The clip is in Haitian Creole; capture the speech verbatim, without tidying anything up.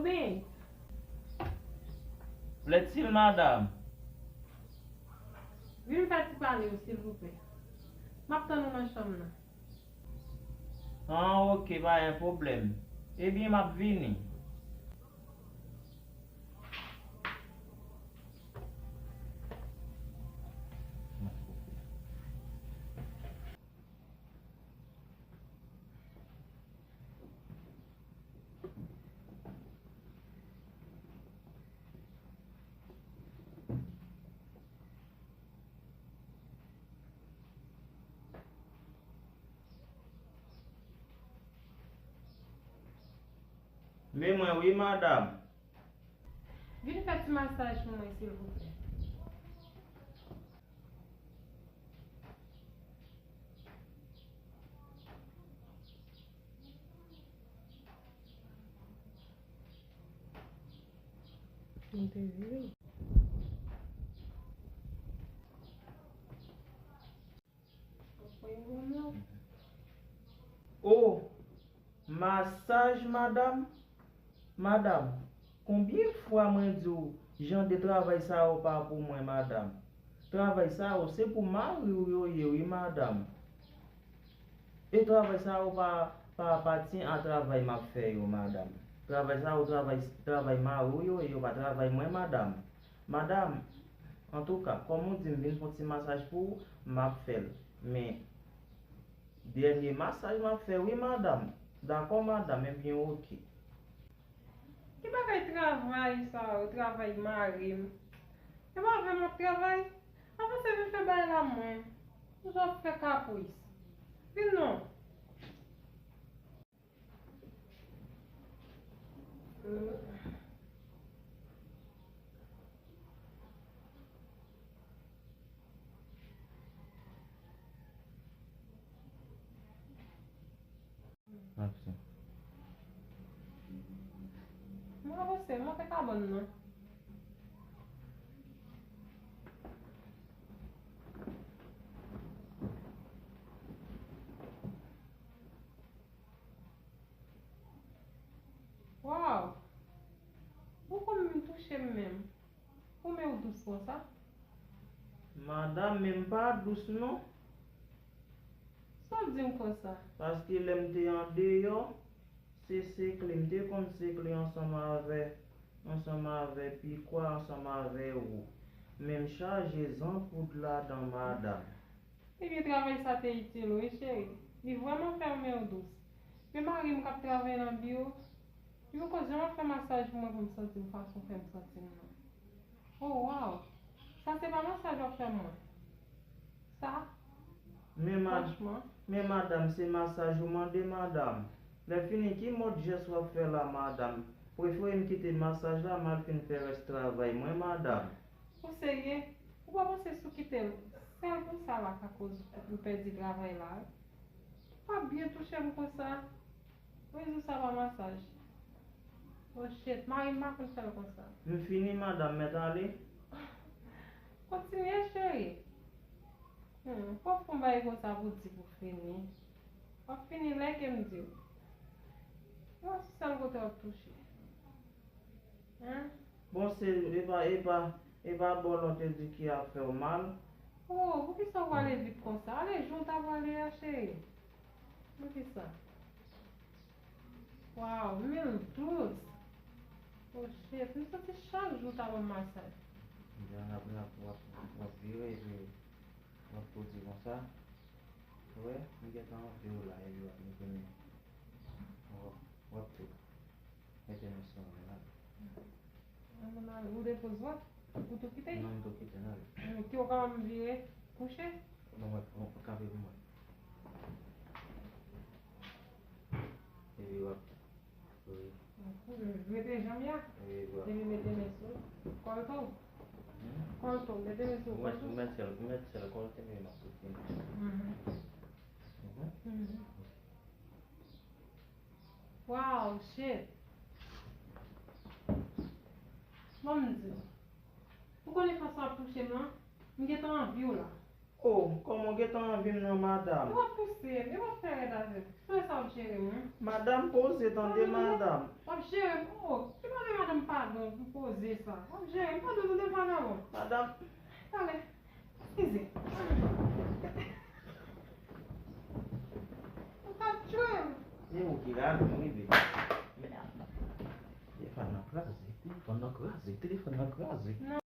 Wi. Lèt sil, madanm. Vin fè ti pale w, silvouplè. M ap tann ou nan chanm nan. An, oke, pa gen pwoblèm. Ebyen, m ap vini. Men mwen wi, madanm. Vin fè ti masaj pou mwen, silvouplè. M te vire. O, masaj, madanm? Madanm, konbyen fwa mwen di w jan de travay sa yo pa pou mwen, madanm? Travay sa yo se pou mari w yo ye, wi, madanm. E travay sa yo pa, pa apatyen a travay m ap fè yo, madanm. Travay sa yo, travay, travay mari w yo ye, yo pa travay mwen, madanm. Madanm, antouka, kòm ou di m vin fè yon ti masaj pou ou, m ap fè l. Men, dènye masaj m ap fè, wi, madanm. Dakò, madanm, ebyen, oke. Ki bagay travay sa yo, travay mari m? E pa avè m w ap travay? Avanse vin fè bagay la mwen. Ou ap fè kapris. Vin non. Mèsi. Mwen avanse, mwen fè kabann nan. Waw! Ou konn touche m menm. Ou men w dous konsa? Madanm, men m pa dous non. Sa w di m konsa? Paske lè m te andeyò, se sekle, m te konn sekle ansanm avè, ansanm avè Pikwa, ansanm avè ou. Men m chaje zanpoud ladan, madanm. Ebyen, travay sa te itil, wi, cheri. Li vrèman fè w men w dous. Men mari m k ap travay nan biwo, li poko janm ap fè masaj pou mwen pou m santi m fason w fè m santi m nan. Oh, wow! Sa se pa masaj w ap fè mwen. Sa, men mad-, franchman. Men madanm, se masaj ou mande, madanm. Lè fini, ki mòd jès w ap fè la, madanm? Prefere m kite masaj la, m al fin fè rès travay mwen, madanm. Ou serye? Ou pa panse si w kite l, sèl pou sa la ka koz ou pèdi travay la, wi. Pa byen touche m konsa. Wi, di sa pa masaj. Oh shit, mari m pa konn fè l konsa. M fini, madanm, mèt ale. Kontinye, cheri. Hmm, fò w fè yon bagay konsa pou di pou fini. W ap fini lè ke m di w. Yo, se sèl kote w ap touche. Hein? Bon, se, e pa, e pa, e pa bòlò te di ki ap fè w mal. Oh, poukisa w prale vit konsa? Ale jan w ta prale a, cheri. Poukisa? Waw, men w dous. Oh shit, m santi chak jou w ta ban m masaj. Jan n ap, n ap, w ap, w ap vire epi w ap poze konsa. Ou wè, m gentan anvi w la, epi w ap mete men. W ap, w ap tou. Mete men sou mwen la. An, nou ale. Ou depoze w? Ou tou kite? Non, m tou kite, n ale. Ki w ka ban m vire kouche? Non, mwen, mwen, kanpe pou mwen. Epi w ap, wi. Mete janm ya. Epi w ap. Epi mete men sou kòlto. Hmm? Kòlto, mete men sou kòlto. Ou mèt sèl, ou mèt sèl kòlto, men m ap soti. Mhm. Mhm. Mhm. Wow, shit. Ban m di w. Ou konnen fason w ap touche m lan? M gentan anvi w la. Oh, kòman w gentan anvi m nan, madanm? W ap pouse m, e w ap fè rèd avè m. Fè sa w ap jere m, wi. Madanm, poze, tande, madanm. W ap jere m, oh, ki mande madanm padon pou poze sa? W ap jere m, padon, tande, vagabon. Madanm. Talè, eskize. Ou t ap tchwe m. E ou ki rale m, wi, bebe. Mèd. Telefòn nan kraze, telefòn nan kraze, telefòn nan kraze.